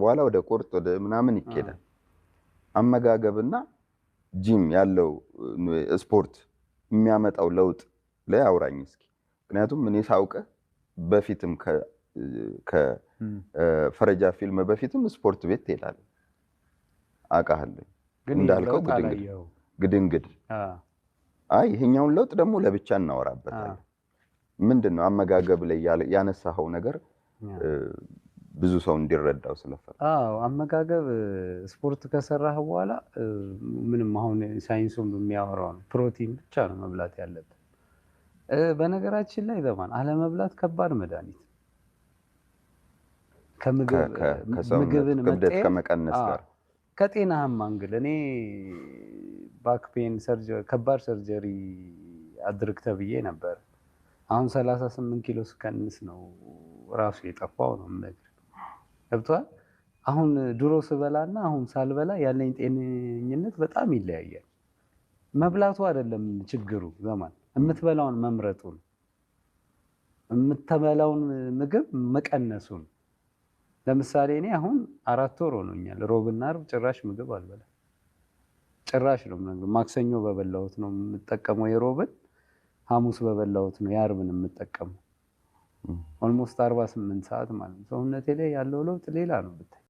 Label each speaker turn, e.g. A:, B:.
A: በኋላ ወደ ቁርጥ ወደ ምናምን ይኬዳል። አመጋገብና ጂም ያለው ስፖርት የሚያመጣው ለውጥ ላይ አውራኝ እስኪ። ምክንያቱም እኔ ሳውቅህ በፊትም ከፈረጃ ፊልም በፊትም ስፖርት ቤት ትሄዳለህ፣ አውቃለሁ።
B: ግን
A: እንዳልከው
B: ለውጥ
A: ግድንግድ
B: አላየኸውም።
A: ግድንግድ። አይ፣ ይሄኛውን ለውጥ ደግሞ ለብቻ እናወራበታለን። ምንድን ነው አመጋገብ ላይ ያነሳኸው ነገር ብዙ ሰው እንዲረዳው ስለፈለኩ።
B: አዎ፣ አመጋገብ ስፖርት ከሰራህ በኋላ ምንም አሁን ሳይንሱም የሚያወራው ነው። ፕሮቲን ብቻ ነው መብላት ያለብህ። በነገራችን ላይ ዘማን አለመብላት ከባድ መድኃኒት ነው። ከምግብ
A: ከሰውነት
B: ምግብን
A: ክብደት
B: መጠየፍ
A: ከመቀነስ ጋር
B: ከጤናህም angle እኔ back pain ከባድ surgery አድርግ ተብዬ ነበር። አሁን 38 ኪሎ ስቀንስ ነው ራሱ የጠፋው ነው የምነግርህ። ገብቶሃል? አሁን ድሮ ስበላና አሁን ሳልበላ ያለኝ ጤነኝነት በጣም ይለያያል። መብላቱ አይደለም ችግሩ ዘማን፣ የምትበላውን መምረጡ ነው። የምትበላውን ምግብ መቀነሱ ነው። ለምሳሌ እኔ አሁን 4 ወር ሆኖኛል። ሮብና ዓርብ ጭራሽ ምግብ አልበላም። ጭራሽ ነው የምነግርህ። ማክሰኞ በበላሁት ነው የምጠቀመው የሮብን፣ ሐሙስ በበላሁት ነው የዓርብን የምጠቀመው። Almost 48 ሰዓት ማለት ነው። ሰውነቴ ላይ ያለው ለውጥ ሌላ ነው ብታይ።